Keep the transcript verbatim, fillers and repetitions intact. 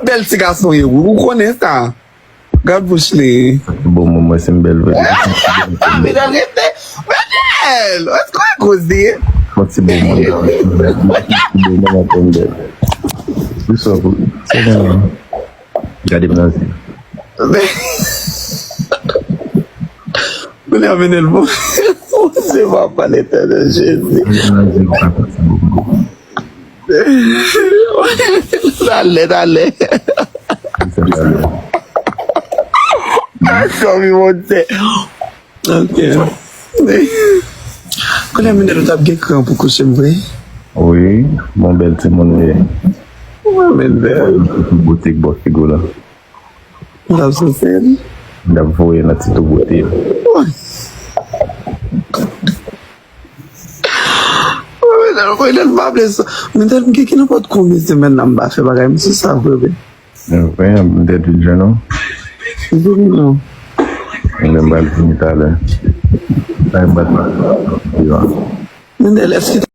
Bèl ti gason ye wi, ou konnen sa. Gad bouch li. Bon, mwen, mwen, se m bèl vre. Mèdèl rete. Mèdèl! Èske w koze? Yon ti bon moun, yon ti bon moun, yon ti bon moun. Ou sòt pou. Se bon. Gade m nan zye. Kounye a mennen l bon. Se papa Letènèl Jezi. Gade m nan zye, ou ka pase bon moun. Talè, talè. Sa talè. Ay, kòm yon montè. Ok. Kounye a, Mindèl, ou t ap gen kran pou kouche m vre? Wi, mon bèl timoun ou ye. Wi, Mindèl. Boutik bò figo la. Ou t ap souse l? M t ap voye nan ti tou bouti. Wi. Wi, Mindèl, Mindèl, m pa vle sa. Mindèl, m gen ki nenpòt konbyen semèn la m pa fè bagay, m sou sa vre, vre. Mwen, m te di John non. Vini non. Mwen, m pral vini talè. Sa e bat la. Yo. Mendel, èske